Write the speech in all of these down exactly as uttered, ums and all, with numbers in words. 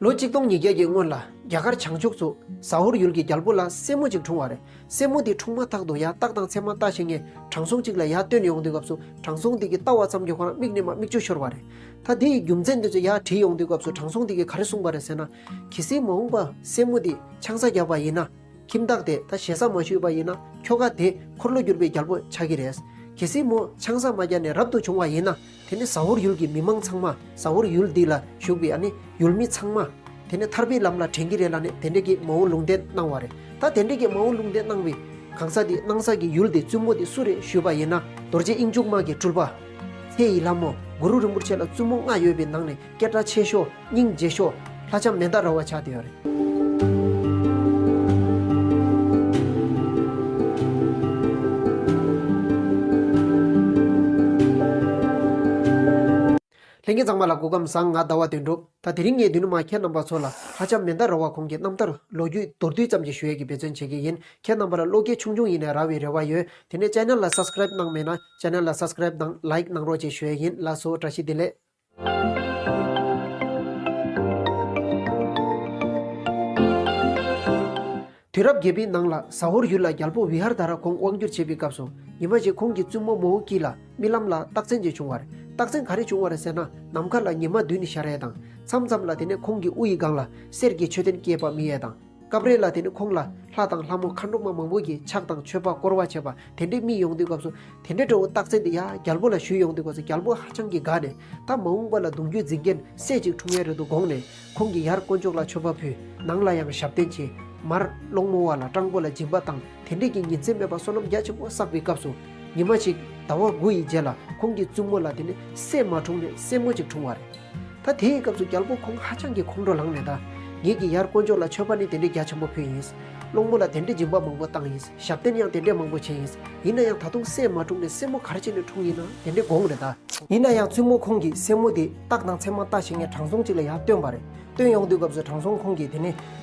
ལོ་གཅིག་སྟོང་ཉིས་བརྒྱ་གི་སྔོན་ལ་རྒྱ་གར་བྱང་ཕྱོགས་སུ་ཟ་ཧོར་ཡུལ་གྱི་རྒྱལ་པོ་ལ་སྲས་མོ་གཅིག་འཁྲུངས་པ་རེད། སྲས་མོ་དེ་འཁྲུངས་མ་ཐག་ཏུ་ཡར་སྟག་དང་ཚེར་མ་ལྟ་བྱེད་མཁན་དྲང་སྲོང་གཅིག་ལ་ཡར་བསྟེན་ཡོང་དུས་སྐབས་སུ་དྲང་སྲོང་དེ་གིས་ལྟ་བ་ཙམ་གྱིས་ཁོ་རང་མིག་ནས་མར་མིག་ཆུ་ཤོར་བ་རེད། ད་དེ་ཡི་རྒྱུ་མཚན་དེ་ཚོ་ཡར་དྲིས་ཡོང་དུས་སྐབས་སུ་དྲང་སྲོང་དེ་གིས་ག་རེ་གསུངས་པ་རེད་ཟེར་ན། གལ་སྲིད་མ་འོངས་པ་སྲས་མོ་དེ་ཆང་ས་བརྒྱབ་པ་ཡིན་ན། ཁྱིམ་བདག་དེ་ད་ཞེ་ས་མ་ཞུས་པ་ཡིན་ན་ཁྱོ་ག་དེ་འཁོར་ལོ་བསྒྱུར་བའི་རྒྱལ་པོ་ཆགས་ཀྱི་རེད། གལ་སྲིད་མོ་ཆང་ས་མ་བརྒྱབ་ནས་རབ་ཏུ་བྱུང་བ་ཡིན་ན། དེ་ནི་ཟ་ཧོར་ཡུལ་གྱི་མི་མང་ཚང་མ། ཟ་ཧོར་ཡུལ་འདི་ལ་བཞུགས་པའི་ཨ་ནི་ཡུལ་མི་ཚང་མ། དེ་ནི་ཐར་པའི་ལམ་ལ་འདྲེན་གྱི་རེད་ལབ་ནས་དེ་འདྲ་གི་མ་འོངས་ལུང་བསྟན་གནང་བ་རེད། ད་དེ་འདྲ་གི་མ་འོངས་ལུང་བསྟན་གནང་བའི་གང་ཟག་དེ་གནང་ས་གི་ཡུལ་དེ་བཙུན་མོ་དེ་སུ་རེད་ཞུས་པ་ཡིན་ན། རྡོ་རྗེ་དབྱིངས་ཕྱུག་མ་གི་སྤྲུལ་པ། ཚེ་ཡི་ལྷ་མོ་གུ་རུ་རིན་པོ་ཆེ་ལ་བཙུན་མོ་ལྔ་ཡོད་པའི་ནང་ནས་སྐད་གྲགས་ཆེ་ཤོས། སྙིང་རྗེ་ཤོས། ལྷ་ལྕམ་མནྡཱ་ར་བ་ཆགས་བསྡད་ཡོད་རེད། ལྷན་རྒྱས་ཚང་མ་ལ་སྐུ་ཁམས་བཟང་། ང་ཟླ་བ་དོན་གྲུབ། ད་དེ་རིང་ངས་བདུན་ནུ་མ་ཁྱེད་རྣམ་པ་ཚོ་ལ་ལྷ་ལྕམ་མནྡཱ་ར་བ་ཁོང་གི་རྣམ་ཐར་ལོ་རྒྱུས་མདོར་བསྡུས་ཙམ་ཞིག་ཞུ་ཡས་ཀྱི་འབད་བརྩོན་བྱེད་ཀྱི་ཡིན། ཁྱེད་རྣམ་པ་ལ་བློ་སྐྱེད་ཆུང་ཆུང་ཡིན་ནའི་རག་པའི་རེ་བ་ཡོད། དེ་ནས་ཅེ་ནལ་ལ་སབ་སི་ཀ་རེབ་གནང་མེད་ན་ཅེ་ནལ་ལ་སབ་སི་ཀ་རེབ་དང་ལའིཀ་གནང་རོགས་ཅེས་ཞུ་ཡས་ཡིན། ལགས་སོ། བཀྲ་ཤིས་བདེ་ལེགས། དུས་རབས་བརྒྱད་པའི་ནང་ལ་ཟ་ཧོར་ཡུལ་ལ་རྒྱལ་པོ་བི་ཧར་དྷ་ར་ཁོང་དབང་བསྒྱུར་བྱེད་པའི་སྐབས་སུ། ཉི་མ་ཞིག་ཁོང་གི་བཙུན་མོ་མོའུ་ཀི་ལ་རྨི་ལམ་ལ་རྟགས་མཚན་ཅིག་བྱུང་བ་རེད། རྟགས་མཚན་ག་རེ་བྱུང་བ་རེད་ཟེར་ན། ནམ་མཁའ་ལ་ཉི་མ་བདུན་ཤར་ཡས་དང་། མཚམས་མཚམས་ལ་དེ་ནས་ཁོང་གི་དབུ་ཡི་སྒང་ལ་གསེར་གྱི་མཆོད་རྟེན་བསྐྱེད་པ་རྨི་ཡས་དང་། སྐབས་རེ་ལ་དེ་ནི་ཁོང་ལ་ལྷ་དང་ལྷ་མོ་མཁའ་འགྲོ་མ་མང་པོ་གིས་ཕྱག་དང་མཆོད་པ་བསྐོར་བ་བྱས་པ་དེ་འདྲའི་རྨིས་ཡོང་དུས་སྐབས་སུ། དེ་འདྲའི་འདྲ་བོ་རྟགས་མཚན་དེ་ཡར་རྒྱལ་པོ་ལ་ཞུས་ཡོང་དུས་སྐབས་སུ་རྒྱལ་པོ་ཧ་ཅང་གི་དགའ་ནས། ད་མ་འོངས་པ་ལ་གདུང་རྒྱུད་འཛིན་མཁན་སྲས་ཅིག་འཁྲུངས་ཡས་རེད་འདུག་དགོངས་ནས། ཁོང་གིས་ཡར་དཀོན་མཆོག་ལ་མཆོད་པ་ཕུལ། ནང་ལ་ཡང་ཞབས་བརྟན་བྱས། མར་སློང་མོ་བ་ལ་སྤྲང་པོ་ལ་སྦྱིན་པ་བཏང་། དེ་འདྲས་ཀྱི་ཉིན་མཚན་མེད་པར་བསོད་ནམས་རྒྱ་ཆེན་པོ་བསགས་པའི་སྐབས་སུ། ཉི་མ་ཞིག་ཟླ་བ་དགུ་ཡི་རྗེས་ལ་ཁོང་གི་བཙུན་མོ་ལ་དེ་ནི་སྲས་མ་འཁྲུངས་ནས་སྲས་མོ་ཅིག་འཁྲུངས་པ་རེད། ད་དེའི་སྐབས་སུ་རྒྱལ་པོ་ཁོང་ཧ་ཅང་གི་ཁོང་ཁྲོ་ལངས་ནས། ད་ངེད་ཀྱིས་ཡར་དཀོན་མཆོག་ལ་མཆོད་པ་ནི་དེ་འདྲའི་རྒྱ་ཆེན་པོ་ཕུལ་ཡིན། སློང་མོ་ལ་དེ་འདྲའི་སྦྱིན་པ་མང་པོ་བཏང་ཡིན། ཞབས་བརྟན་ཡང་དེ་འདྲའི་མང་པོ་བྱས་ཡིན། ཡིན་ན་ཡང་ད་དུང་སྲས་མ་འཁྲུངས་ནས་སྲས་མོ་ག་རེ་བྱས་ནས་འཁྲུངས་ཡིན་ན་དེ་འདྲའི་དགོངས་རེད་ད། ཡིན་ན་ཡང་བཙུན་མོ་ཁོང་གིས་སྲས་མོ་དེ་སྟག་དང་ཚེར་མ་ལྟ་བྱེད་མཁན་དྲང་སྲོང་གཅིག་ལ་ཡར་བསྟན་པ་རེད། བསྟན་ཡོང་དུས་སྐབས་སུ་དྲང་སྲོང་ཁོང་གིས་དེ་ནས་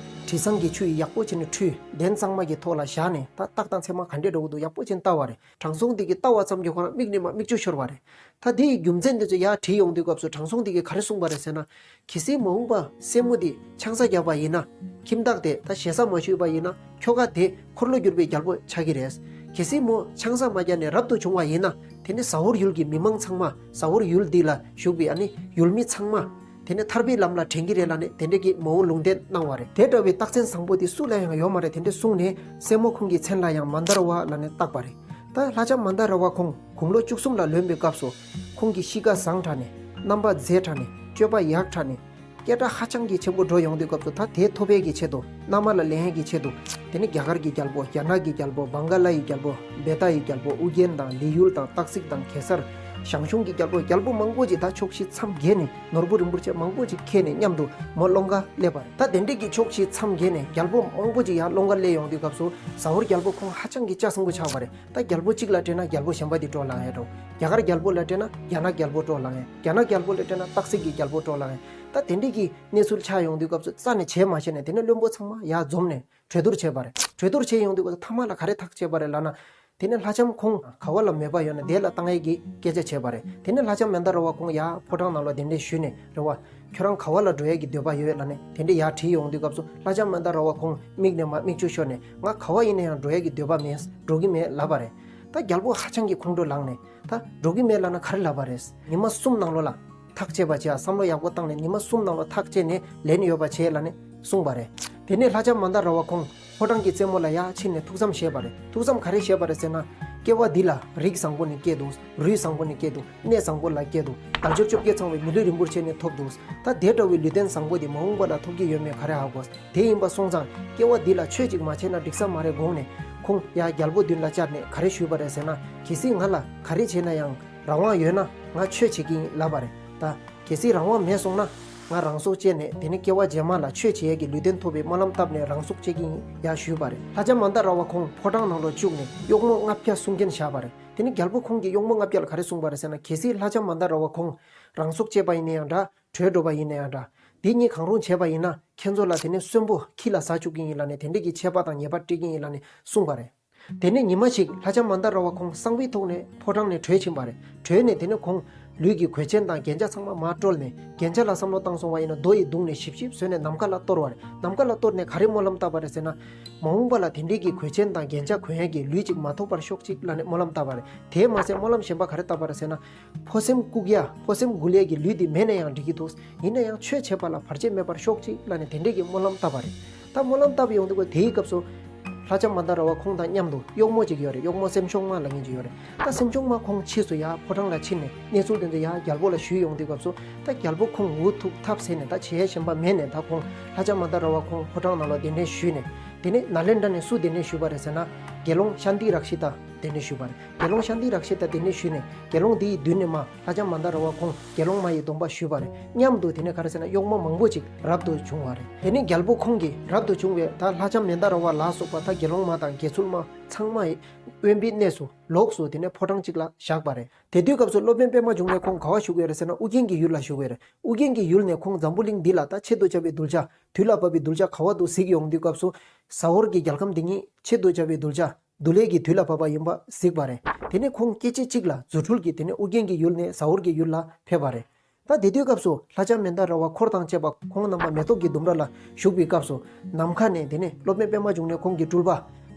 དྲི་བཟང་གི་ཆུ་ཡིས་ཡག་པོ་བྱས་ནས་ཁྲུས། གདན་གཙང་མ་གི་ཐོག་ལ་བཞག་ནས། ད་སྟག་དང་ཚེར་མ་ག་འདྲས་འདྲ་བོ་འདུག་ཡག་པོ་བྱས་ནས་ལྟ་བ་རེད། དྲང་སྲོང་དེ་གིས་ལྟ་བ་ཙམ་གྱིས་ཁོ་རང་མིག་ནས་མར་མིག་ཆུ་ཤོར་བ་རེད། ད་དེ་ཡི་རྒྱུ་མཚན་དེ་ཚོ་ཡར་དྲིས་ཡོང་དུས་སྐབས་སུ་དྲང་སྲོང་དེ་གིས་ག་རེ་གསུངས་པ་རེད་ཟེར་ན། གལ་སྲིད་མ་འོངས་པ་སྲས་མོ་དེ་ཆང་ས་བརྒྱབ་པ་ཡིན་ན། ཁྱིམ་བདག་དེ་ད་ཞེ་ས་མ་ཞུས་པ་ཡིན་ན་ཁྱོ་ག་དེ་འཁོར་ལོ་བསྒྱུར་བའི་རྒྱལ་པོ་ཆགས་ཀྱི་རེད། གལ་སྲིད་མོ་ཆང་ས་མ་བརྒྱབ་ནས་རབ་ཏུ་བྱུང་བ་ཡིན་ན། དེ་ནི་ཟ་ཧོར་ཡུལ་གྱི་མི་མང་ཚང་མ། ཟ་ཧོར་ཡུལ་འདི་ལ་བཞུགས་པའི་ཨ་ནི་ཡུལ་མི་ཚང་མ། དེ་ནས་ཐར་པའི་ལམ་ལ་འདྲེན་གྱི་རེད་ལབ་ནས་དེ་འདྲས་ཀྱི་མ་འོངས་ལུང་བསྟན་གནང་བ་རེད། དེ་འདྲ་བའི་རྟགས་མཚན་བཟང་པོ་དེ་སུ་ལ་ཡང་ཡོད་མ་རེད། དེ་འདྲས་གསུངས་ནས་སྲས་མོ་ཁོང་གི་མཚན་ལ་ཡང་མནྡཱ་ར་བ་ལབ་ནས་བཏགས་པ་རེད། ད་ལྷ་ལྕམ་མནྡཱ་ར་བ་ཁོང་དགུང་ལོ་བཅུ་གསུམ་ལ་ལོན་པའི་སྐབས་སུ། ཁོང་གི་གཤིས་ཀ་བཟང་དྲགས་ནས། རྣམ་པ་མཛེས་དྲགས་ནས། སྤྱོད་པ་ཡག་དྲགས་ནས། སྐད་གྲགས་ཧ་ཅང་གི་ཆེན་པོ་འགྲོ་ཡོང་དུས་སྐབས་སུ། ད་དེ་ཐོབ་ཡས་ཀྱི་ཆེད་དུ། མནའ་མ་ལ་ལེན་ཡས་ཀྱི་ཆེད་དུ། དེ་ནི་རྒྱ་གར་གྱི་རྒྱལ་པོ། རྒྱ་ནག་གི་རྒྱལ་པོ། བང་ག་ལ་ཡི་རྒྱལ་པོ། བེ་ཏ་ཡི་རྒྱལ་པོ། ཨུ་རྒྱན་དང་ལི་ཡུལ་དང་སྟག་གཟིག་དང་གེ་སར། ཞང་ཞུང་གི་རྒྱལ་པོ། རྒྱལ་པོ་མང་པོ་ཅིག་ད་ཕྱོགས་བཞི་མཚམས་བརྒྱད་ནས། ནོར་བུ་རིན་པོ་ཆེ་མང་པོ་ཅིག་ཁྱེར་ནས་མཉམ་དུ་མོ་སློང་ག་སླེབས་པ་རེད། ད་དེ་འདྲས་ཀྱི་ཕྱོགས་བཞི་མཚམས་བརྒྱད་ནས་རྒྱལ་པོ་མང་པོ་ཅིག་ཡར་སློང་ག་སླེབས་ཡོང་དུས་སྐབས་སུ། ཟ་ཧོར་རྒྱལ་པོ་ཁོང་ཧ་ཅང་གི་ལྕགས་སྲིན་པོ་ཆགས་པ་རེད། ད་རྒྱལ་པོ་གཅིག་ལ་སྤྲད་ན་རྒྱལ་པོ་གཞན་པ་དེ་སྤྲོ་ལངས་ཡས་འགྲོ། རྒྱ་གར་རྒྱལ་པོ་ལ་སྤྲད་ན་རྒྱ་ནག་རྒྱལ་པོ་སྤྲོ་ལངས་ཡས། རྒྱ་ནག་རྒྱལ་པོ་ལ་སྤྲད་ན་སྟག་གཟིག་གི་རྒྱལ་པོ་སྤྲོ་ལངས་ཡས། ད་དེ་འདྲས་ཀྱི་གནས་ཚུལ་ཆགས་ཡོང་དུས་སྐབས་སུ་རྩ་ནས་བྱས་མ་བྱས་ནས། དེ་ནས་བློན་པོ་ཚང་མ་ཡར་འཛོམས་ནས་གྲོས་བསྡུར་བྱས་པ་རེད། གྲོས་བསྡུར་བྱས་ཡོང་དུས་སྐབས་སུ་མཐའ་མ་ལ་ག་རེ་ཐག་བཅད་པ་རེད་ལབ་ན། དེ་ནས་ལྷ་ལྕམ་ཁོང་ག་བ་ལ་མོས་པ་ཡོད་ན་དེ་ལ་བཏང་ཡས་ཀྱི་སྐད་ཆ་བྱས་པ་རེད། དེ་ནས་ལྷ་ལྕམ་མནྡཱ་ར་བ་ཁོང་ཡར་ཕོ་བྲང་ནང་ལ་གདན་འདྲེན་ཞུས་ནས། རེད་བ། ཁྱོད་རང་ག་བ་ལ་འགྲོ་ཡས་ཀྱི་འདོད་པ་ཡོད་ལབ་ནས་དེ་འདྲས་ཡར་དྲིས་ཡོང་དུས་སྐབས་སུ། ལྷ་ལྕམ་མནྡཱ་ར་བ་ཁོང་མིག་ནས་མར་མིག་ཆུ་ཤོར་ནས། ང་ག་བ་ཡིན་ན་ཡང་འགྲོ་ཡས་ཀྱི་འདོད་པ་མེད། འགྲོ་གི་མེད་ལབ་པ་རེད། ད་རྒྱལ་པོ་ཧ་ཅང་གི་ཁོང་ཁྲོ་ལངས་ནས། ད་འགྲོ་གི་མེད་ལབ་ན་ག་རེ་ལབ་པ་རེད། ཉི་མ་གསུམ་ནང་ལོགས་ལ་ཐག་བཅད་པ་བྱས། བསམ་བློ་ཡག་པོ་བཏང་ནས་ཉི་མ་གསུམ་ནང་ལོགས་ཐག་བཅད་ནས་ལན་ཡོད་པ་བྱས་ལབ་ནས་གསུངས་པ་རེད། དེ་ནས་ལྷ་ལྕམ་མནྡཱ་ར་བ་ཁོང་ཕོ་བྲང་གི་རྩེ་མོ་ལ་ཡར་ཕྱིན་ནས་ཐུགས་བསམ་བཞེས་པ་རེད། ཐུགས་བསམ་ག་རེ་བཞེས་པ་རེད་ཟེར་ན། སྐྱེ་བ་འདི་ལ་རིགས་བཟང་པོ་ནས་སྐྱེས་འདུག་རུས་བཟང་པོ་ནས་སྐྱེས་འདུག་གནས་བཟང་པོ་ལ་སྐྱེས་འདུག་དལ་འབྱོར་བཅོ་བརྒྱད་ཚང་བའི་མི་ལུས་རིན་པོ་ཆེ་ནས་ཐོབ་འདུག་ད་དེ་འདྲ་བའི་ལུས་རྟེན་བཟང་པོ་དེ་མ་འོངས་པ་ལ་ཐོབ་ཀྱི་ཡོད་མེད་ག་རེ་ཧ་གོ། དེ་ཡིན་པ་སོང་ཙང་སྐྱེ་བ་འདི་ལ་ཆོས་ཅིག་མ་བྱས་ན་འགྲིག་ས་མ་རེད་དགོངས་ནས། ཁོང་ཡར་རྒྱལ་པོ་མདུན་ལ་བཅར་ནས་ག་རེ་ཞུས་པ་རེད་ཟེར་ན། གལ་སྲིད་ང་ལ་ག་རེ་བྱས་ན་ཡང་རང་དབང་ཡོད་ན་ང་ཆོས་བྱེད་ཀྱི་ཡིན་ལབ་པ་རེད། ད་གལ་སྲིད་རང་དབང་མེད་སོང་ན། ང་རང་སྲོག་བཅད་ནས་དེ་ནས་སྐྱེ་བ་རྗེས་མ་ལ་ཆོས་བྱེད་ཡས་ཀྱི་ལུས་རྟེན་ཐོབ་པའི་སྨོན་ལམ་བཏབ་ནས་རང་སྲོག་བཅད་ཀྱི་ཡིན་ཡར་ཞུས་པ་རེད། ལྷ་ལྕམ་མནྡཱ་ར་བ་ཁོང་ཕོ་བྲང་ནང་ལ་བཅུག་ནས་གཡོག་མོ་ལྔ་བརྒྱ་སྲུང་མཁན་བཞག་པ་རེད། དེ་ནས་རྒྱལ་པོ་ཁོང་གིས་གཡོག་མོ་ལྔ་བརྒྱ་ལ་ག་རེ་གསུངས་པ་རེད་ཟེར་ན། གལ་སྲིད་ལྷ་ལྕམ་མནྡཱ་ར་བ་ཁོང་རང་སྲོག་བཅད་པ་ཡིན་ན་ཡང་འདྲ། བྲོས་འགྲོ་བ་ཡིན་ན་ཡང་འདྲ། འདི་གཉིས་གང་རུང་བྱས་པ་ཡིན་ན་ཁྱེད་ཚོ་ལ་དེ་ནས་གསོན་པོ་ཁྱི་ལ་ཟ་བཅུག་གི་ཡིན་ལབ་ནས་དེ་འདྲས་ཀྱི་ཆད་པ་དང་ཉེས་པ་སྤྲད་ཀྱི་ཡིན་ལབ་ནས་གསུངས་པ་རེད། དེ་ནས་ཉི་མ་ཞིག་ལྷ་ལྕམ་མནྡཱ་ར་བ་ཁོང་གསང་བའི་ཐོག་ནས་ཕོ་བྲང་ནས་བྲོས་ཕྱིན་པ་རེད། བྲོས་ནས་དེ་ནས་ཁོང་ ལུས་ཀྱི་གོས་ཆེན་དང་རྒྱན་ཆ་ཚང་མ་མར་བཀྲོལ་ནས། རྒྱན་ཆ་ལ་བསམ་བློ་བཏང་སོང་བ་ཡིན་ན་རྡོ་ཡིས་བརྡུངས་ནས་ཞིབ་ཞིབ་བཟོས་ནས་ནམ་མཁའ་ལ་གཏོར་བ་རེད། ནམ་མཁའ་ལ་གཏོར་ནས་ག་རེ་སྨོན་ལམ་བཏབ་པ་རེད་ཟེར་ན། མ་འོངས་པ་ལ་དེ་འདྲའི་གི་གོས་ཆེན་དང་རྒྱན་ཆ་གོན་ཡས་ཀྱི་ལུས་གཅིག་མ་ཐོབ་པར་ཤོག་ཅིག་ལབ་ནས་སྨོན་ལམ་བཏབ་པ་རེད། དེས་མ་ཟད་སྨོན་ལམ་གཞན་པ་ག་རེ་བཏབ་པ་རེད་ཟེར་ན། ཕོ་སེམས་བཀུག་ཡ། ཕོ་སེམས་འགུལ་ཡས་ཀྱི་ལུས་འདི་མེད་ན་ཡང་འགྲིག་གི་འདུག་ཡིན་ན་ཡང་ཆོས་བྱེད་པ་ལ་བར་ཆད་མེད་པར་ཤོག་ཅིག་ལབ་ནས་དེ་འདྲའི་གི་སྨོན་ལམ་བཏབ་པ་རེད། ད་སྨོན་ལམ་བཏབ་ཡོང་དུས་དེའི་སྐབས་སུ། ལྷ་ལྕམ་མན་དཱ་ར་བ་ཁོང་དང་མཉམ་དུ་གཡོག་མོ་ཅིག་ཡོད་རེད། གཡོག་མོ་སེམས་ཆུང་མ་ལབ་མཁན་ཅིག་ཡོད་རེད། ད་སེམས་ཆུང་མ་ཁོང་ཕྱིས་སུ་ཡར་ཕོ་བྲང་ལ་ཕྱིན་ནས་གནས་ཚུལ་དེ་ཚོ་ཡར་རྒྱལ་པོ་ལ་ཞུས་ཡོང་དུས་སྐབས་སུ། ད་རྒྱལ་པོ་ཁོང་འུ་ཐུག་ཐབས་ཟད་ནས་ད་བྱེད་ཡས་གཞན་པ་མེད་ནས། ད་ཁོང་ལྷ་ལྕམ་མན་དཱ་ར་བ་ཁོང་ཕོ་བྲང་ནང་ལ་གདན་འདྲེན་ཞུས་ནས། དེ་ནས་ནཱ་ལེནྡྲ་ནས་སུ་གདན་འདྲེན་ཞུས་པ་རེད་ཟེར་ན། དགེ་སློང་ཤཱནྟི་རཀྵི་ཏ་གདན་འདྲེན་ཞུས་པ་རེད། དགེ་སློང་ཤཱནྟི་རཀྵི་ཏ་གདན་འདྲེན་ཞུས་ནས་དགེ་སློང་དེའི་མདུན་ནས་མར་ལྷ་ལྕམ་མན་དཱ་ར་བ་ཁོང་དགེ་སློང་མ་ཡི་སྡོམ་པ་ཞུས་པ་རེད། མཉམ་དུ་དེ་ནས་ག་རེ་ཟེར་ན་གཡོག་མོ་མང་པོ་ཅིག་རབ་ཏུ་བྱུང་བ་རེད། དེ་ནས་རྒྱལ་པོ་ཁོང་གིས་རབ་ཏུ་བྱུང་བའི་ད་ལྷ་ལྕམ་མན་དཱ་ར་བ་ལ་སོགས་པ་ད་དགེ་སློང་མ་དང་དགེ་ཚུལ་མ་ཚང་མ་ཡི་དབེན་པའི་གནས་སུ་ལོགས་སུ་དེ་ནས་ཕོ་བྲང་གཅིག་ལ་བཞག་པ་རེད། དེ་དུས་སྐབས་སུ་སློབ་དཔོན་པདྨ་འབྱུང་གནས་ཁོང་ག་བ་བཞུགས་ཡོད་རེད་ཟེར་ན་ཨུ་རྒྱན་གྱི་ཡུལ་ལ་བཞུགས་ཡོད་རེད། ཨུ་རྒྱན་གྱི་ཡུལ་ནས་ཁོང་འཛམ་བུ་གླིང་འདི་ལ་ད་ཆེད་དུ་བཅའ་བའི་གདུལ་བྱ་དུས་ལ་བབ་པའི་གདུལ་བྱ་ག་བ་འདུག་གཟིགས་ཡོང་དུས་སྐབས་སུ། ཟ་ཧོར་གྱི་རྒྱལ་ཁམས་འདི་ཉིད་ཆེད་དུ་བཅའ་བའི་གདུལ་བྱ་བདུད་ལས་ཀྱི་དུས་ལ་བབ་པ་ཡིན་པ་གཟིགས་པ་རེད། དེ་ནས་ཁོང་སྐྱེས་ཆེད་གཅིག་ལ་རྫུ་འཕྲུལ་གྱིས་དེ་ནས་ཨུ་རྒྱན་གྱི་ཡུལ་ནས་ཟ་ཧོར་གྱི་ཡུལ་ལ་ཕེབས་པ་རེད། ད་དེ་དུས་སྐབས་སུ་ལྷ་ལྕམ་མན་དཱ་ར་བ་འཁོར་དང་བཅས་པ་ཁོང་རྣམ་པ་མེ་ཏོག་གི་ལྡུམ་ར་ལ་བཞུགས་པའི་སྐབས་སུ། ནམ་མཁའ་ནས་དེ་ནས་སློབ་དཔོན་པདྨ་འབྱུང་གནས་ཁོང་གི་སྤྲུལ་པ་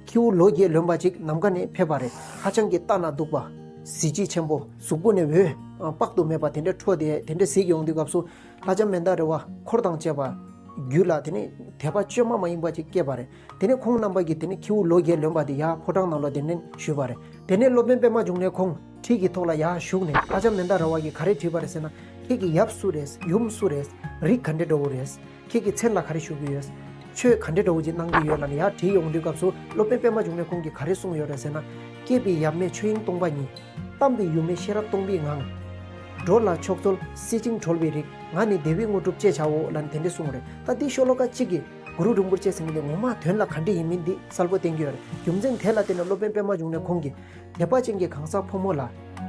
ཁྱེའུ་ལོ་བརྒྱད་ལོན་པ་ཅིག་ནམ་མཁའ་ནས་ཕེབས་པ་རེད། ཧ་ཅང་གི་ལྟ་ན་སྡུག་པ། གཟི་བརྗིད་ཆེན་པོ། གཟུགས་པོ་ནས་འོད་དཔག་ཏུ་མེད་པ་དེ་འདྲ་འཕྲོ་དེ་དེ་འདྲ་གཟིགས་ཡོང་དུས་སྐབས་སུ། ལྷ་ལྕམ་མན་དཱ་ར་བ་འཁོར་དང་བཅས་པ་རྒྱུད་ལ་དེ་ནས་དད་པ་བཅོས་མ་མ་ཡིན་པ་ཅིག་སྐྱེས་པ་རེད། དེ་ནས་ཁོང་རྣམ་པ་གིས་དེ་ནས་ཁྱེའུ་ལོ་བརྒྱད་ལོན་པ་དེ་ཡར་ཕོ་བྲང་ནང་ལ་གདན་འདྲེན་ཞུས་པ་རེད། དེ་ནས་སློབ་དཔོན་པདྨ་འབྱུང་གནས་ཁོང་ཁྲི་གི་ཐོག་ལ་ཡར་བཞུགས་ནས་ལྷ་ལྕམ་མན་དཱ་ར་བ་གིས་ག་རེ་དྲིས་པ་རེད་ཟེར་ན། ཁྱེད་ཀྱི་ཡབ་སུ་རེད། ཡུམ་སུ་རེད། རིགས་ག་འདྲ་འདྲ་བོ་རེད། ཁྱེད་ཀྱི་མཚན་ལ་ག་རེ་ཞུ་གི་ཡོད། ཆོས་ག་འདྲ་འདྲ་བོ་ཅིག་གནང་གི་ཡོད་ལབ་ནས་ཡར་དྲིས་ཡོང་དུས་སྐབས་སུ། སློབ་དཔོན་པདྨ་འབྱུང་གནས་ཁོང་གིས་ག་རེ་གསུངས་ཡོད་རེད་ཟེར་ན། སྐྱེས་པའི་ཡབ་མེས་ཆོས་དབྱིངས་སྟོང་པ་ཉིད། བལྟམས་པའི་ཡུམ་མེས་ཤེས་རབ་སྟོང་པའི་ངང་། འགྲོ་ལ་མཆོག་སྩོལ་གསེར་ཆེན་གྲོལ་བའི་རིགས། ང་ནི་བདེ་བའི་དངོས་གྲུབ་ཅེས་བྱའོ་ལབ་ནས་དེ་འདྲ་གསུངས་རེད། ད་འདི་ཤོ་ལོ་ཀ་གཅིག་གིས་གུ་རུ་རིན་པོ་ཆེ་ཟེར་མཁན་དེ་ངོ་མ་དོན་ལ་ག་འདྲ་ཡིན་མིན་འདི་གསལ་པོ་བསྟན་གྱི་ཡོད་རེད། རྒྱུ་མཚན་དེ་ལ་བརྟེན་ནས་སློབ་དཔོན་པདྨ་འབྱུང་གནས་ཁོང་གིས། དད་པ་ཅན་གྱི་གང་ཟག་ཕོ་མོ་ལ།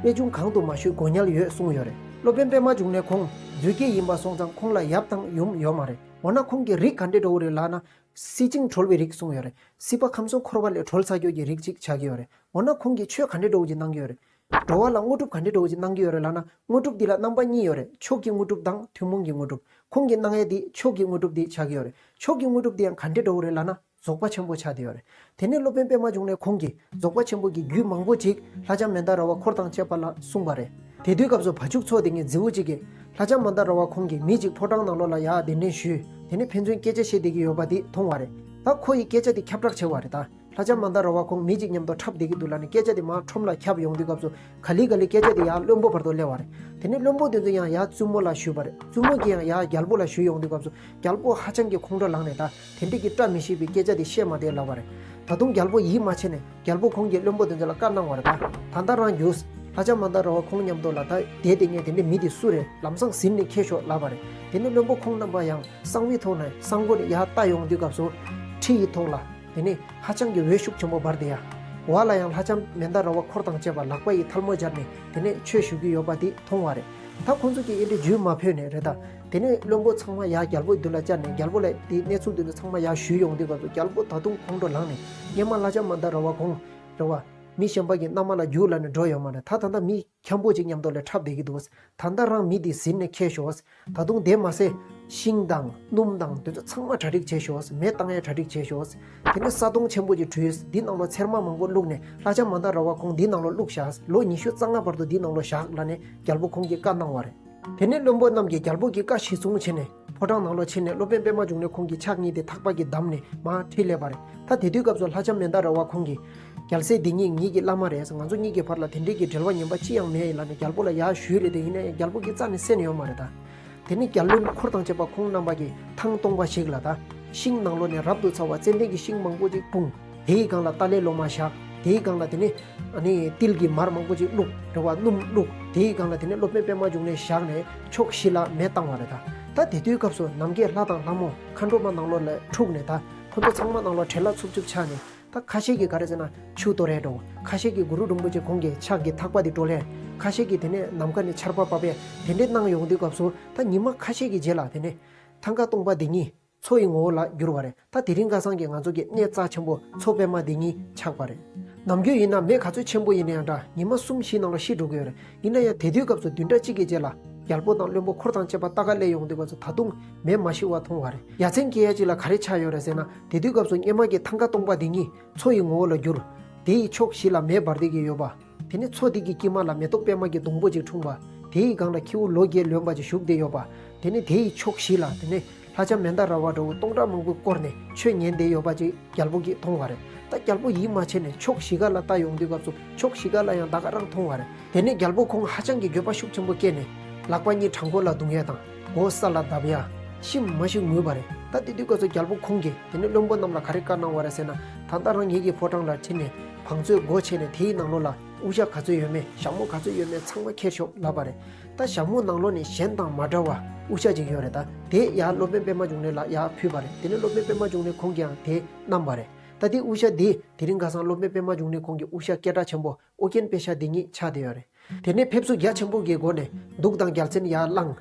པད་འབྱུང་གང་དུ་མ་བཞུད་སྒོ་ཉལ་ཡོད་གསུངས་ཡོད་རེད། སློབ་དཔོན་པདྨ་འབྱུང་གནས་ཁོང་རྫུས་སྐྱེས་ཡིན་པ་སོང་ཙང་ཁོང་ལ་ཡབ་དང་ཡུམ་ཡོད་མ་རེད། འོ་ན་ཁོང་གི་རིགས་ག་འདྲ་འདྲ་བོ་རེད་ལབ་ན། གསེར་ཆེན་གྲོལ་བའི་རིགས་གསུངས་ཡོད་རེད། སྲིད་པ་ཁམས་གསུམ་འཁོར་བ་ལས་གྲོལ་ཚར་རྒྱུ་གི་རིགས་གཅིག་ཆགས་ཀྱི་ཡོད་རེད། འོ་ན་ཁོང་གིས་ཆོས་ག་འདྲ་འདྲ་བོ་ཅིག་གནང་གི་ཡོད་རེད། འགྲོ་བ་ལ་དངོས་གྲུབ་ག་འདྲ་འདྲ་བོ་ཅིག་གནང་གི་ཡོད་རེད་ལབ་ན། དངོས་གྲུབ་འདི་ལ་རྣམ་པ་གཉིས་ཡོད་རེད། མཆོག་གི་དངོས་གྲུབ་དང་ཐུན་མོང་གི་དངོས་གྲུབ། ཁོང་གིས་གནང་ཡས་འདི་མཆོག་གི་དངོས་གྲུབ་འདི་ཆགས་ཀྱི་ཡོད་རེད། མཆོག་གི་དངོས་གྲུབ་འདི་ཡང་ག་འདྲ་འདྲ་བོ་རེད་ལབ་ན། རྫོགས་པ་ཆེན་པོ་ཆགས་བསྡད་ཡོད་རེད། དེ་ནས་སློབ་དཔོན་པདྨ་འབྱུང་གནས་ཁོང་གིས་རྫོགས་པ་ཆེན་པོ་གི་རྒྱུད་མང་པོ་ཅིག་ལྷ་ལྕམ་མན་དཱ་ར་བ་འཁོར་དང་བཅས་པ་ལ་གསུངས་པ་རེད། དེ་དུས་སྐབས་སུ་བ་ཕྱུགས་ཚོ་དེ་ངའི་རྫི་བོ་གཅིག་གིས་ལྷ་ལྕམ་མན་དཱ་ར་བ་ཁོང་གིས་མི་གཅིག་ཕོ་བྲང་ནང་ལོགས་ལ་ཡར་གདན་འདྲེན་ཞུས། དེ་ནས་ཕན་ཚུན་སྐད་ཆ་བཤད་བསྡད་ཀྱི་ཡོད་པ་དེ་མཐོང་བ་རེད། ད་ཁོ་ཡི་སྐད་ཆ་དེ་ཁྱབ་བསྒྲགས་བྱས་པ་རེད་ད། ལྷ་ལྕམ་མན་དཱ་ར་བ་ཁོང་མི་གཅིག་མཉམ་དུ་འཁྲབ་བསྡད་ཀྱི་འདུག་ལབ་ནས་སྐད་ཆ་དེ་མར་ཁྲོམ་ལ་ཁྱབ་ཡོང་དུས་སྐབས་སུ། ག་ལེ་ག་ལེ་སྐད་ཆ་དེ་ཡར་བློན་པོ་བར་དུ་སླེབས་པ་རེད། དེ་ནས་བློན་པོ་དེ་ཚོ་ཡང་ཡར་བཙུན་མོ་ལ་ཞུས་པ་རེད། བཙུན་མོ་གིས་ཡང་ཡར་རྒྱལ་པོ་ལ་ཞུས་ཡོང་དུས་སྐབས་སུ། རྒྱལ་པོ་ཧ་ཅང་གི་ཁོང་ཁྲོ་ལངས་ནས་ད། དེ་འདྲ་གི་བཀྲ་མི་ཤིས་པའི་སྐད་ཆ་དེ་བཤད་མ་བསྡད་ལབ་པ་རེད། ད་དུང་རྒྱལ་པོ་ཡིད་མ་ཆེས་ནས་རྒྱལ་པོ་ཁོང་གིས་བློན་པོ་དེ་ཚོ་ལ་བཀའ་གནང་བ་རེད་ད། ད་ལྟ་རང་རྒྱུགས། ལྷ་ལྕམ་མན་དཱ་ར་བ་ཁོང་མཉམ་དུ་ལ་ད་བསྡད་དེ་ངས་དེ་འདྲའི་མི་དེ་སུ་རེད་ལམ་སང་ཟིན་ནས་ཁྱེར་ཤོག་ལབ་པ་རེད། དེ་ནས་བློན་པོ་ཁོང་རྣམ་པ་ཡང་གསང་བའི་ཐོག་ནས་གསང་སྒོ་ནས་ཡར་ལྟ་ཡོང་དུས་སྐབས་སུ། ཁྲི་ཡི་ཐོག་ལ། དེ་ནས་ཧ་ཅང་གི་འོད་ཤུགས་ཆེན་པོ་འབར་ཏེ་ཡ། འོག་ལ་ཡང་ལྷ་ལྕམ་མན་དཱ་ར་བ་འཁོར་དང་བཅས་པ་ལག་པ་ཡི་ཐལ་མོ་སྦྱར་ནས་དེ་ནས་ཆོས་ཞུ་གི་ཡོད་པ་དེ་མཐོང་བ་རེད། ད་ཁོང་ཚོ་གིས་ཨེ་འདྲ་ཇུས་མ་ཕོད་ནས་རེད་ད། དེ་ནས་བློན་པོ་ཚང་མ་ཡར་རྒྱལ་པོའི་མདུན་ལ་བཅར་ནས་རྒྱལ་པོ་ལ་དེའི་གནས་ཚུལ་དེ་ཚོ་ཚང་མ་ཡར་ཞུས་ཡོང་དུས་སྐབས་སུ་རྒྱལ་པོ་ད་དུང་ཁོང་ཁྲོ་ལངས་ནས་སྔོན་མ་ལྷ་ལྕམ་མན་དཱ་ར་བ་ཁོང་རེད་བ། མི་གཞན་པ་གི་མནའ་མ་ལ་རྒྱུགས་ལབ་ནས་འགྲོ་ཡོད་མ་རེད། ད་ད་ལྟ་མི་འཁྱམ་པོ་ཅིག་མཉམ་དུ་ལ་འཁྲབ་བསྡད་ཀྱི་འདུག་ད་ལྟ་རང་མི་འདི་ཟིན་ནས་ཁྱེར་ཤོག་ད་དུང་དེ་མ་ཟད། ཤིང་དང་སྣུམ་དང་དེ་ཚོ་ཚང་མ་གྲ་སྒྲིག་བྱེད་ཤོག་མེ་བཏང་ཡས་གྲ་སྒྲིག་བྱེད་ཤོག་དེ་ནས་ས་དོང་ཆེན་པོ་ཅིག་བྲུས། འདི་ནང་ལོ་ཚེར་མ་མང་པོ་བླུགས་ནས་ལྷ་ལྕམ་མན་དཱ་ར་བ་ཁོང་འདི་ནང་ལོ་བླུགས་བཞག་ལོ་ཉི་ཤུ་རྩ་ལྔ་བར་དུ་འདི་ནང་ལོ་བཞག་ལབ་ནས་རྒྱལ་པོ་ཁོང་གིས་བཀའ་གནང་བ་རེད། དེ་ནས་བློན་པོ་རྣམས་ཀྱིས་རྒྱལ་པོ་གི་བཀའ་གཞིར་བཟུང་བྱས་ནས་ཕོ་བྲང་ནང་ལོགས་ཕྱིན་ནས་སློབ་དཔོན་པདྨ་འབྱུང་གནས་ཁོང་གི་ཕྱག་གཉིས་དེ་ཐག་པ་གིས་བསྡམས་ནས་མར་ཁྲིད་སླེབས་པ་རེད། ད་དེ་དུས་སྐབས་སུ་ལྷ་ལྕམ་མན་དཱ་ར་བ་ཁོང་གིས་རྒྱལ་སྲས་འདི་ཉིད་ངེད་ཀྱི་བླ་མ་རེད། ང་ཚོ་གཉིས་ཀྱི་བར་ལ་དེ་འདྲའི་གི་འབྲེལ་བ་ངན་པ་ཅི་ཡང་མེད་ཡིན་ལབ་ནས་རྒྱལ་པོ་ལ་ཡར་ཞུས་རེད་དེ། ཡིན་ན་ཡང་རྒྱལ་པོ་གིས་རྩ་ནས་གསན་ཡོད་མ་རེད་ད། དེ་ནས་རྒྱལ་བློན་འཁོར་དང་བཅས་པ་ཁོང་རྣམ་པ་གིས་ཐང་སྟོང་པ་ཞིག་ལ་ད། ཤིང་ནང་ལོགས་ནས་རབ་ཏུ་ཚ་བ་ཙན་དན་གྱི་ཤིང་མང་པོ་ཅིག་སྤུངས། དེའི་སྒང་ལ་ཏཱ་ལའི་ལོ་མ་བཞག་དེའི་སྒང་ལ་དེ་ནས་ཨ་ནི་ཏིལ་གྱི་མར་མང་པོ་ཅིག་བླུགས། རེད་བ། སྣུམ་བླུགས། དེའི་སྒང་ལ་དེ་ནས་སློབ་དཔོན་པདྨ་འབྱུང་གནས་བཞག་ནས་ཕྱོགས་བཞི་ལ་མེ་བཏང་བ་རེད་ད། ད་དེ་དུས་སྐབས་སུ་ནམ་མཁའི་ལྷ་དང་ལྷ་མོ་མཁའ་འགྲོ་མ་ནང་ལོགས་ལ་འཁྲུགས་ནས་ད་ཁོ་ཚོ་ཚང་མ་ནང་ལོགས་བྲེལ་ལ་འཚུབ་འཚུབ་ཆགས་ནས། ད་ཁ་ཤས་ཀྱིས་ག་རེ་ཟེར་ན་ཆུ་གཏོར་ཡས་འགྲོ། ཁ་ཤས་ཀྱིས་གུ་རུ་རིན་པོ་ཆེ་ཁོང་གི་ཕྱག་གི་ཐག་པ་དེ་བཀྲོལ་ཡས། ཁ་ཤས་ཀྱིས་དེ་ནས་ནམ་མཁའ་ནས་ཆར་པ་བབས་ཡས་དེ་འདྲས་གནང་ཡོང་དུས་སྐབས་སུ། ད་ཉི་མ་ཁ་ཤས་ཀྱི་རྗེས་ལ་དེ་ནས་ཐང་ག་སྟོང་པ་དེ་ཉིད་མཚོ་ཡི་ངོ་བོ་ལ་གྱུར་བ་རེད། ད་དེ་རིང་ཁ་སང་གི་ང་ཚོ་གི་གནས་རྩ་ཆེན་པོ་མཚོ་པདྨ་དེ་ཉིད་ཆགས་པ་རེད། ནམ་རྒྱུན་ཡིན་ན་མེ་ག་ཚོད་ཆེན་པོ་ཡིན་ན་ཡང་འདྲ་ཉི་མ་གསུམ་བཞི་ནང་ལ་ཤི་འགྲོ་གི་ཡོད་རེད། ཡིན་ན་ཡང་དེ་དུས་སྐབས་སུ་བདུན་ཕྲག་གཅིག་གི་རྗེས་ལ་རྒྱལ་པོ་དང་བློན་པོ་འཁོར་དང་བཅས་པ་ལྟ་ག་སླེབས་ཡོང་དུས་སྐབས་སུ་ད་དུང་མེ་མ་ཤི་བ་མཐོང་བ་རེད། ཡ་མཚན་སྐྱེ་ཡ་གཅིག་ལ་ག་རེ་ཆགས་ཡོད་རེད་ཟེར་ན། དེ་དུས་སྐབས་སུ་སྙེ་མ་གི་ཐང་ག་སྟོང་པ་དེ་གཉིས་མཚོ་ཡི་ངོ་བོ་ལ་གྱུར། དེ་ཡི་ཕྱོགས་བཞི་ལ་མེ་འབར་བསྡད་ཀྱི་ཡོད་པ། དེ་ནས་མཚོ་དེ་གི་དཀྱིལ་མ་ལ་མེ་ཏོག་པད་མ་གི་སྡོང་པོ་ཅིག་འཁྲུངས་པ། དེ་ཡི་སྒང་ལ་ཁྱེའུ་ལོ་བརྒྱད་ལོན་པ་ཅིག་བཞུགས་བསྡད་ཡོད་པ། དེ་ནས་དེ་ཡི་ཕྱོགས་བཞི་ལ་དེ་ནས་ལྷ་ལྕམ་མན་དཱ་ར་བ་འདྲ་བོ་སྟོང་ཕྲག་མང་པོས་བསྐོར་ནས་ཆོས་ཉན་བསྡད་ཡོད་པ་ཅིག་རྒྱལ་པོ་གིས་མཐོང་བ་རེད། ད་རྒྱལ་པོ་ཡིད་མ་ཆེས་ནས་ཕྱོགས་བཞི་ག་ལ་ལྟ་ཡོང་དུས་སྐབས་སུ་ཕྱོགས་བཞི་ག་ལ་ཡང་ད་ག་རང་མཐོང་བ་རེད། དེ་ནས་རྒྱལ་པོ་ཁོང་ཧ་ཅང་གི་འགྱོད་པ་ཤུགས་ཆེན་པོ་སྐྱེས་ནས་ལག་པ་གཉིས་བྲང་ཁོག་ལ་བརྡུང་ཡ་དང་མགོ་ས་ལ་བརྡབ་ཡ། ཤི་མ་ཤི་ངུས་པ་རེད། ད་དེ་དུས་སྐབས་སུ་རྒྱལ་པོ་ཁོང་གིས་དེ་ནས་བློན་པོ་རྣམས་ལ་ག་རེ་བཀའ་གནང་བ་རེད་ཟེར་ན། ད་ལྟ་རང་ངེད་ཀྱི་ཕོ་བྲང་ལ་ཁྲིད་ནས་བང་མཛོད་སྒོ་ཕྱེ་ནས་དེའི་ནང་ལོགས་ལ་དབུ་ཞྭ་ག་ཚོད་ཡོད་མེད་ཞྭ་མོ་ག་ཚོད་ཡོད་མེད་ཚང་མ་ཁྱེར་ཤོག་ལབ་པ་རེད། ད་ཞྭ་མོ་ནང་ལོགས་ནས་གཞན་དང་མ་འདྲ་བ་དབུ་ཞྭ་ཅིག་ཡོད་རེད། ད་དེ་ཡར་སློབ་དཔོན་པདྨ་འབྱུང་གནས་ལ་ཡར་ཕུལ་བ་རེད། དེ་ནས་སློབ་དཔོན་པདྨ་འབྱུང་གནས་ཁོང་གིས་ཡང་དེ་བསྣམས་པ་རེད། ད་དེ་དབུ་ཞྭ་དེ་དེ་རིང་ཁ་སང་སློབ་དཔོན་པདྨ་འབྱུང་གནས་ཁོང་གི་དབུ་ཞྭ་སྐད་གྲགས་ཆེན་པོ་ཨོ་རྒྱན་པད་ཞྭ་དེ་ཉིད་ཆགས་བསྡད་ཡོད་རེད། དེ་ནས་ཕེབས་བསུ་རྒྱ་ཆེན་པོ་གི་སྒོ་ནས་གདུགས་དང་རྒྱལ་མཚན་ཡར་བླངས།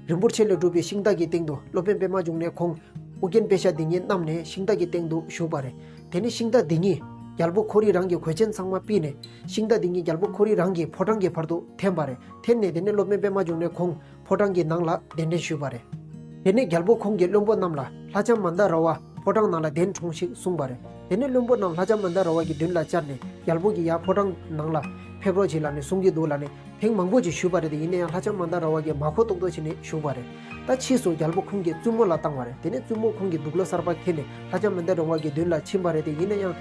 རིན་པོ་ཆེ་ལས་གྲུབ་པའི་ཤིང་རྟ་གི་སྟེང་དུ་སློབ་དཔོན་པདྨ་འབྱུང་གནས་ཁོང་ཨོ་རྒྱན་པད་ཞྭ་འདི་ཉིད་བསྣམས་ནས་ཤིང་རྟ་གི་སྟེང་དུ་བཞུགས་པ་རེད། དེ་ནས་ཤིང་རྟ་འདི་ཉིད་རྒྱལ་པོ་ཁོ་རའི་རང་གི་གོས་ཆེན་ཚང་མ་ཕུད་ནས་ཤིང་རྟ་འདི་ཉིད་རྒྱལ་པོ་ཁོ་རའི་རང་གི་ཕོ་བྲང་གི་བར་དུ་འཐེན་པ་རེད། འཐེན་ནས་དེ་ནས་སློབ་དཔོན་པདྨ་འབྱུང་གནས་ཁོང་ཕོ་བྲང་གི་ནང་ལ་གདན་འདྲེན་ཞུས་པ་རེད། དེ་ནས་རྒྱལ་པོ་ཁོང་གིས་བློན་པོ་རྣམས་ལ་ལྷ་ལྕམ་མན་དཱ་ར་བ་ཕོ་བྲང་ནང་ལ་གདན་དྲོངས་ཤིག་གསུངས་པ་རེད། དེ་ནས་བློན་པོ་རྣམས་ལྷ་ལྕམ་མན་དཱ་ར་བ་གི་མདུན་ལ་བཅར་ནས་རྒྱལ་པོ་གིས་ཡར་ཕོ་བྲང་ནང་ལ་ཕེབས་རོགས་གྱིས་ལབ་ནས་གསུང་གི་འདུག་ལབ་ནས་ཐེངས་མང་པོ་ཅིག་ཞུས་པ་རེད་དེ། ཡིན་ན་ཡང་ལྷ་ལྕམ་མན་དཱ་ར་བ་གིས་མ་གོ་ཏོག་ཏོག་བྱས་ནས་བཞུགས་པ་རེད། ད་ཕྱིས་སུ་རྒྱལ་པོ་ཁོང་གིས་བཙུན་མོ་ལ་བཏང་བ་རེད། དེ་ནས་བཙུན་མོ་ཁོང་གིས་དུག་ལོག་གསར་པ་འཁྱེར་ནས་ལྷ་ལྕམ་མན་དཱ་ར་བ་གི་མདུན་ལ་ཕྱིན་པ་རེད་དེ། ཡིན་ན་ཡང་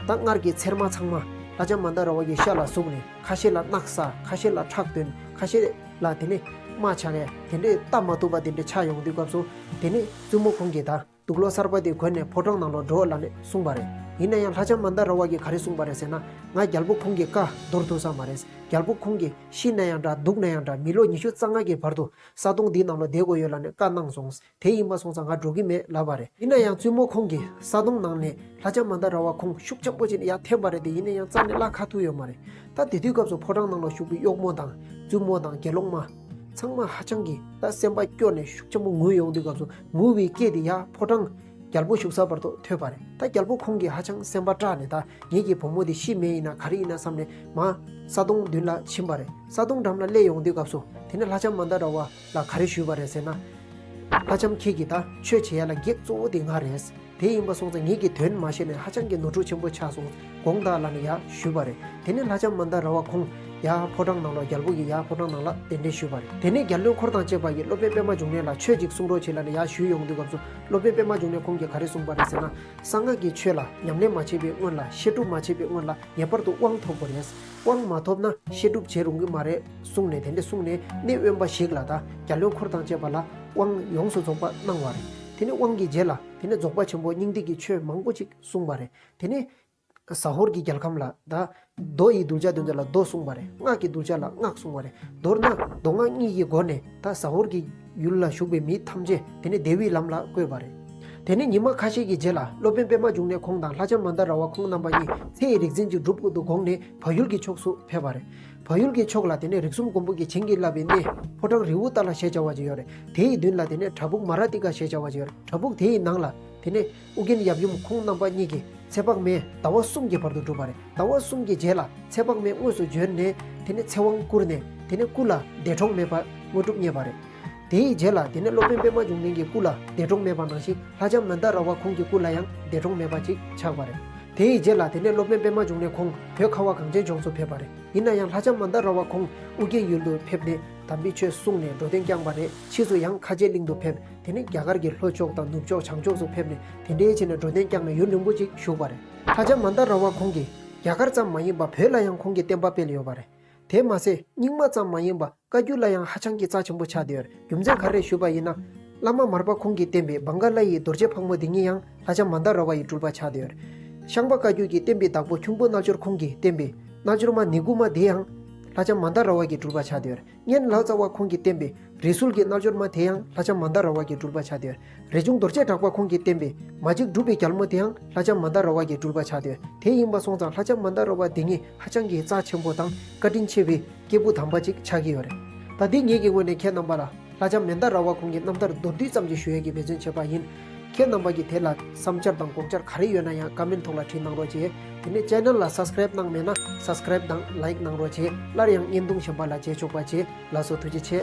ད་སྔར་གྱི་ཚེར་མ་ཚང་མ་ལྷ་ལྕམ་མན་དཱ་ར་བ་གི་ཤ་ལ་ཟུག་ནས་ཁ་ཤས་ལ་རྣག་ཟ། ཁ་ཤས་ལ་ཁྲག་ཐོན། ཁ་ཤས་ལ་དེ་ནས་རྨ་ཆགས་ཡས་དེ་འདྲས་ལྟ་མ་ཐུབ་པ་དེ་འདྲས་ཆགས་ཡོང་དུས་སྐབས་སུ། དེ་ནས་བཙུན་མོ་ཁོང་གིས་ད་དུག་ལོག་གསར་པ་དེ་གོན་ནས་ཕོ་བྲང་ནང་ལ་འགྲོ་ལབ་ནས་གསུངས་པ་རེད། ཡིན་ན་ཡང་ལྷ་ལྕམ་མན་དཱ་ར་བ་གིས་ག་རེ་གསུངས་པ་རེད་ཟེར་ན། ང་རྒྱལ་པོ་ཁོང་གི་བཀའ་འདོར་ཐུབ་ས་མ་རེད། རྒྱལ་པོ་ཁོང་གིས་ཤི་ན་ཡང་འདྲ་སྡུག་ན་ཡང་འདྲ་མི་ལོ་ཉི་ཤུ་རྩ་ལྔ་གི་བར་དུ་ས་དོང་འདིའི་ནང་ལ་བསྡད་དགོས་ཡོད་ལབ་ནས་བཀའ་གནང་སོང་། དེ་ཡིན་པ་སོང་ཙང་ང་འགྲོ་གི་མེད་ལབ་པ་རེད། ཡིན་ན་ཡང་བཙུན་མོ་ཁོང་གིས་ས་དོང་ནང་ནས་ལྷ་ལྕམ་མན་དཱ་ར་བ་ཁོང་ཤུགས་ཆེན་པོ་བྱས་ནས་ཡར་འཐེན་པ་རེད་དེ། ཡིན་ན་ཡང་རྩ་ནས་བརླག་ཁ་ཐུག་ཡོད་མ་རེད། ད་དེ་དུས་སྐབས་སུ་ཕོ་བྲང་ནང་ལ་བཞུགས་པའི་གཡོག་མོ་དང་བཙུན་མོ་དང་དགེ་སློང་མ་ཚང་མ་ཧ་ཅང་གི་ད་སེམས་པ་སྐྱོ་ནས་ཤུགས་ཆེན་པོ་ངུས་ཡོང་དུས་སྐབས་སུ་ངུ་བའི་སྐད་དེ་ཡར་ཕོ་བྲང་རྒྱལ་པོ་བཞུགས་ས་བར་དུ་ཐོས་པ་རེད། ད་རྒྱལ་པོ་ཁོང་གིས་ཧ་ཅང་སེམས་པ་སྐྲག་ནས་ད་ངེད་ཀྱི་བུ་མོ་དེ་ཤི་མེད་ཡིན་ན་ག་རེ་ཡིན་ན་བསམ་ནས་མར་ས་དོང་མདུན་ལ་ཕྱིན་པ་རེད། ས་དོང་འགྲམ་ལ་སླེབས་ཡོང་དུས་སྐབས་སུ་དེ་ནས་ལྷ་ལྕམ་མན་དཱ་ར་བ་ལ་ག་རེ་ཞུས་པ་རེད་ཟེར་ན། ལྷ་ལྕམ་ཁྱེད་ཀྱིས་ད་ཆོས་བྱེད་ཡ་ལ་གེགས་གཙོ་བོ་དེ་ང་རེད། དེ་ཡིན་པ་སོང་ཙང་ངེད་ཀྱི་དོན་མ་ཤེས་ནས་ཧ་ཅང་གི་ནོར་འཁྲུལ་ཆེན་པོ་ཆགས་སོང་། དགོངས་དག་ལབ་ནས་ཡར་ཞུས་པ་རེད། དེ་ནས་ལྷ་ལྕམ་མན་དཱ་ར་བ་ཁོང་ཡར་ཕོ་བྲང་ནང་ལ་རྒྱལ་པོ་གིས་ཡར་ཕོ་བྲང་ནང་ལ་གདན་འདྲེན་ཞུས་པ་རེད། དེ་ནས་རྒྱལ་བློན་འཁོར་དང་བཅས་པ་ཡིས་སློབ་དཔོན་པདྨ་འབྱུང་གནས་ལ་ཆོས་ཅིག་གསུང་རོགས་བྱེད་ལབ་ནས་ཡར་ཞུས་ཡོང་དུས་སྐབས་སུ་སློབ་དཔོན་པདྨ་འབྱུང་གནས་ཁོང་གིས་ག་རེ་གསུངས་པ་རེད་ཟེར་ན། གསང་སྔགས་ཀྱི་ཆོས་ལ་ཉམས་ལེན་མ་བྱས་པའི་སྔོན་ལ་བཤད་སྒྲུབ་མ་བྱས་པའི་སྔོན་ལ་ངེས་པར་དུ་དབང་ཐོབ་དགོས་རེད། དབང་མ་ཐོབ་ན་བཤད་སྒྲུབ་བྱེད་རུང་གི་མ་རེད་གསུངས་ནས་དེ་འདྲ་གསུངས་ནས་གནས་དབེན་པ་ཞིག་ལ་ད་རྒྱལ་བློན་འཁོར་དང་བཅས་པ་ལ་དབང་ཡོངས་སུ་རྫོགས་པ་གནང་བ་རེད། དེ་ནས་དབང་གི་རྗེས་ལ་དེ་ནས་རྫོགས་པ་ཆེན་པོ་སྙིང་ཐིག་གི་ཆོས་མང་པོ་ཅིག་གསུངས་པ་རེད། དེ་ནས་ཟ་ཧོར་གྱི་རྒྱལ་ཁམས་ལ་ད་མདོ་ཡི་གདུལ་བྱ་དོན་དུ་ལ་མདོ་གསུངས་པ་རེད། སྔགས་ཀྱི་གདུལ་བྱ་ལ་སྔགས་གསུངས་པ་རེད། མདོར་ན་མདོ་སྔགས་གཉིས་ཀྱི་སྒོ་ནས་ད་ཟ་ཧོར་གྱི་ཡུལ་ལ་བཞུགས་པའི་མི་ཐམས་ཅད་དེ་ནས་བདེ་བའི་ལམ་ལ་བཀོད་པ་རེད། དེ་ནས་ཉི་མ་ཁ་ཤས་ཀྱི་རྗེས་ལ་སློབ་དཔོན་པདྨ་འབྱུང་གནས་ཁོང་དང་ལྷ་ལྕམ་མན་དཱ་ར་བ་ཁོང་རྣམ་པ་གཉིས་ཚེ་ཡི་རིག་འཛིན་གྱི་སྒྲུབ་ཁུལ་དུ་དགོངས་ནས་བལ་ཡུལ་གྱི་ཕྱོགས་སུ་ཕེབས་པ་རེད། བལ་ཡུལ་གྱི་ཕྱོགས་ལ་དེ་ནས་རིགས་གསུམ་མགོན་པོ་གིས་བྱིན་གྱིས་བརླབས་པའི་གནས་ཕོ་བྲང་རི་བོ་ཏཱ་ལ་ཞེས་བྱ་བ་ཅིག་ཡོད་རེད། དེ་ཡི་མདུན་ལ་དེ་ནས་བྲག་ཕུག་མ་ར་ཏི་ཀ་ཞེས་བྱ་བ་ཅིག་ཡོད་རེད། བྲག་ཕུག་དེ་ཡི་ནང་ལ་དེ་ནས་ཨོ་རྒྱན་ཡབ་ཡུམ་ཁོང་རྣམ་པ་གཉིས་ཀྱིས་ཚེ་དཔག་མེད་ཟླ་བ་གསུམ་གྱི་བར་དུ་བསྒྲུབས་པ་རེད། ཟླ་བ་གསུམ་གྱི་རྗེས་ལ་ཚེ་དཔག་མེད་དངོས་སུ་བྱོན་ནས་དེ་ནས་ཚེ་དབང་བསྐུར་ནས་དེ་ནས་སྐུ་ལ་འདས་གྲོངས་མེད་པ་དངོས་གྲུབ་བརྙེས་པ་རེད། དེའི་རྗེས་ལ་དེ་ནས་སློབ་དཔོན་པདྨ་འབྱུང་གནས་ཀྱི་སྐུ་ལ་འདས་གྲོངས་མེད་པ་ནང་བཞིན་ལྷ་ལྕམ་མན་དཱ་ར་བ་ཁོང་གི་སྐུ་ལ་ཡང་འདས་གྲོངས་མེད་པ་ཅིག་ཆགས་པ་རེད། དེའི་རྗེས་ལ་དེ་ནས་སློབ་དཔོན་པདྨ་འབྱུང་གནས་ཁོང་བོད་ཁ་བ་གངས་ཅན་ལྗོངས་སུ་ཕེབས་པ་རེད། ཡིན་ན་ཡང་ལྷ་ལྕམ་མན་དཱ་ར་བ་ཁོང་ཨོ་རྒྱན་ཡུལ་དུ་ཕེབས་ནས་དམ་པའི་ཆོས་གསུངས་ནས་འགྲོ་དོན་བསྐྱངས་པ་རེད། ཕྱིས་སུ་ཡང་ཁ་ཆེ་གླིང་དུ་ཕེབས། དེ་ནས་རྒྱ་གར་གྱི་ལྷོ་ཕྱོགས་དང་ནུབ་ཕྱོགས་བྱང་ཕྱོགས་སུ་ཕེབས་ནས་དེ་འདྲའི་བྱས་ནས་འགྲོ་དོན་བསྐྱངས་ནས་ཡུན་རིང་པོ་ཅིག་བཞུགས་པ་རེད། ལྷ་ལྕམ་མན་དཱ་ར་བ་ཁོང་གིས་རྒྱ་གར་ཙམ་མ་ཡིན་པར་བོད་ལ་ཡང་ཁོང་གིས་བསྟན་པ་སྤེལ་ཡོད་པ་རེད། དེ་མ་ཟད་རྙིང་མ་ཙམ་མ་ཡིན་པར་བཀའ་བརྒྱུད་ལ་ཡང་ཧ་ཅང་གི་རྩ་ཆེན་པོ་ཆགས་བསྡད་ཡོད་རེད། རྒྱུ་མཚན་ག་རེ་ཞུས་པ་ཡིན་ན། བླ་མ་མར་པ་ཁོང་གིས་བསྟན་པའི་བང་ག་ལ་ཡི་རྡོ་རྗེ་ཕག་མོ་འདི་ཉིད་ཡང་ལྷ་ལྕམ་མན་དཱ་ར་བ་ཡི་སྤྲུལ་པ་ཆགས་བསྡད་ཡོད་རེད། ཤངས་པ་བཀའ་བརྒྱུད་ཀྱི་བསྟན་པའི་བདག་པོ་ཁྱུང་པོ་རྣལ་འབྱོར་ཁོང་གིས་བསྟན་པའི་རྣལ་འབྱོར་མ་ནི་གུ་མ་དེ་ཡང་ལྷ་ལྕམ་མན་དཱ་ར་བ་གི་སྤྲུལ་པ་ཆགས་བསྡད་ཡོད་རེད། གཉན་ལག་ཙ་བ་ཁོང་གིས་བསྟན་པའི་རི་སུལ་གྱི་རྣལ་འབྱོར་མ་དེ་ཡང་ལྷ་ལྕམ་མན་དཱ་ར་བ་གི་སྤྲུལ་པ་ཆགས་བསྡད་ཡོད་རེད། རས་ཆུང་རྡོ་རྗེ་གྲགས་པ་ཁོང་གིས་བསྟན་པའི་མ་གཅིག་གྲུབ་པའི་རྒྱལ་མོ་དེ་ཡང་ལྷ་ལྕམ་མན་དཱ་ར་བ་གི་སྤྲུལ་པ་ཆགས་བསྡད་ཡོད་རེད། དེ་ཡིན་པ་སོང་ཙང་ལྷ་ལྕམ་མན་དཱ་ར་བ་དེ་ཉིད་ཧ་ཅང་གི་རྩ་ཆེན་པོ་དང་བཀའ་དྲིན་ཆེ་བའི་སྐྱེས་བུ་དམ་པ་ཅིག་ཆགས་ཀྱི་ཡོད་རེད། ད་འདི་ངེད་ཀྱི་ངོས་ནས་ཁྱེད་རྣམ་པ་ལ་ལྷ་ལྕམ་མན་དཱ་ར་བ་ཁོང་གི་རྣམ་ཐར་མདོར་བསྡུས་ཙམ་ཅིག་ཞུ་ཡས་ཀྱི་འབད་བརྩོན་བྱས་པ་ཡིན། ཁྱེད་རྣམ་པ་གིས་དེ་ལ་བསམ་འཆར་དང་དགོངས་འཆར་ག་རེ་ཡོད་ན་ཡང་ཀ་མེན་ཐོག་ལ་བྲིས་གནང་རོགས་བྱེད། དེ་ནས་ཅེ་ནལ་ལ་སབ་སི་ཀ་རེབ་གནང་མེད་ན་སབ་སི་ཀ་རེབ་དང་ལའིཀ་གནང་རོགས་བྱེད། སླར་ཡང་བརྙན་ཐུང་གཞན་པ་ལ་མཇལ་ཆོག་པ་བྱེད། ལགས་སོ། ཐུགས་རྗེ་ཆེ།